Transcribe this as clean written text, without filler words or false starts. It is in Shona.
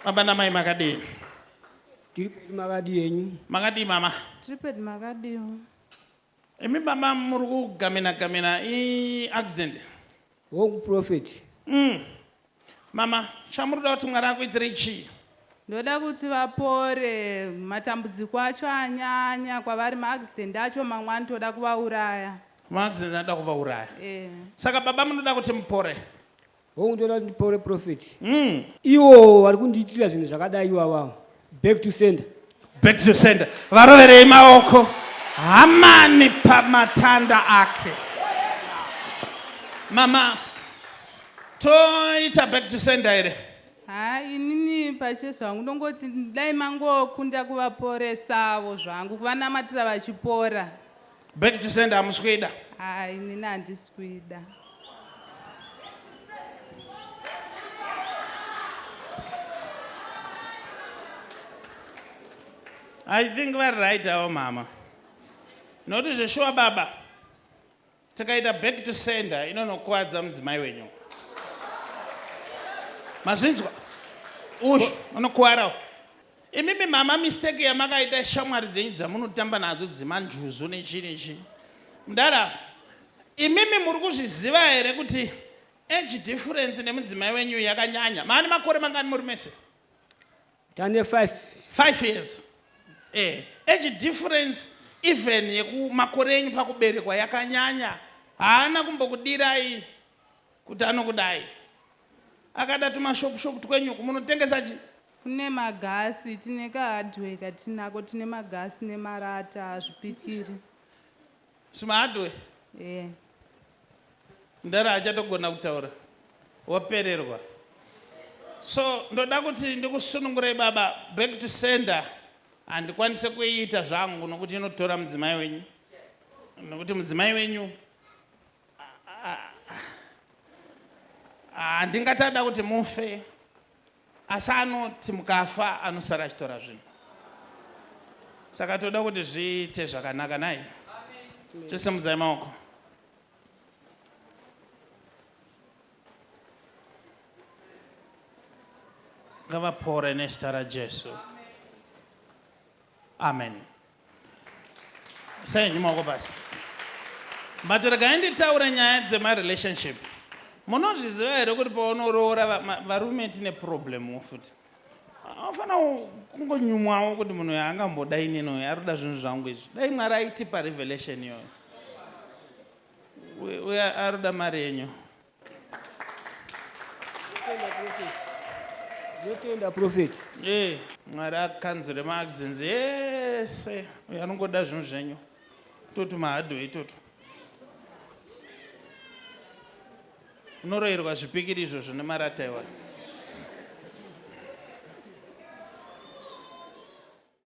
Baba namai makadii? Tiri pedu makadii henyu? Makadii mama? Tiri pedu makadiwo. Imi baba muri kugamina gamina i accident. Hongu prophet. Mama, chamuri kuda kuti Mwari akuitirei chii? Ndoda kuti vapore matambudziko acho anyanya kwavari maaccident acho mamwe anotoda kuvauraya. Maaccident anoda kuvauraya. Eh. Saka baba munoda kuti mupore. Hongu ndoda kuti ndipore prophet. Iwo vari kundiitira zvinhu zvakadai iwawawo. Back to sender. Back to sender. Varoverei maoko. Hamani pamatanda ake. Mama, toita back to sender here? Ha inini pachezvangu ndongoti dai mangokunda kuvaporesavo zvangu kuvanamatira vachipora. Back to sender hamusi kuida. Ha inini handisi kuida. I think vari right avo mama. Nokuti zveshuwa baba tikaita back to sender inonokuvadza mudzimai wenyu. Mazvinzwa? Uyu unokuvara. Imimi mama mistake yamakaita shamwari dzenyu dzamunotamba nadzo dzemanjuzu nechii nechii. Mdara, imimi muri kuzviziva here kuti age difference nemudzimai wenyu yakanyanya? Maani makore mangani muri mese? Tane 5. 5 years. Eh, age difference even yekumakore enyu pakuberekwa yakanyanya. Haana kumbokudirai kuti anokudai. Akada tumashop shop twenyu munotengesa chi? Kune magasi, tine kahardware katinako, tine magasi nemarata, zvipikiri. Zvimahardware? Eh. Mdara achatogona kutaura. Wapererwa. So ndoda kuti ndikusunungurei baba back to sender handikwanise kuiita zvangu nokuti inotora mudzimai wenyu. Nokuti mudzimai wenyu handingatada kuti mufe asi anoti mukafa anosara achitora zvinhu saka toda kuti zviite zvakanaka nai chisimudzai maoko ngavapore nezita rajesu Amen. Sei maoko pasi. But regai nditaure nyaya dzemarelationship. Munozviziva here kuti paunoroora varume tine problem futi. Anofanira kungonyumwawo kuti munhu uyu angamboda inini uyu ari kuda zvinhu zvangu izvi. Dai Mwari aitipa revelation iyoyo. Uye ari kuda mari yenyu. Ndotenda prophet. Eh, Mwari akanzure maaccidents ese. Uyo anongoda zvinhu zvenyu. Toto mahadwe itoto. Unoroyerwa zvipikiri izvozvo nemarata iwayo.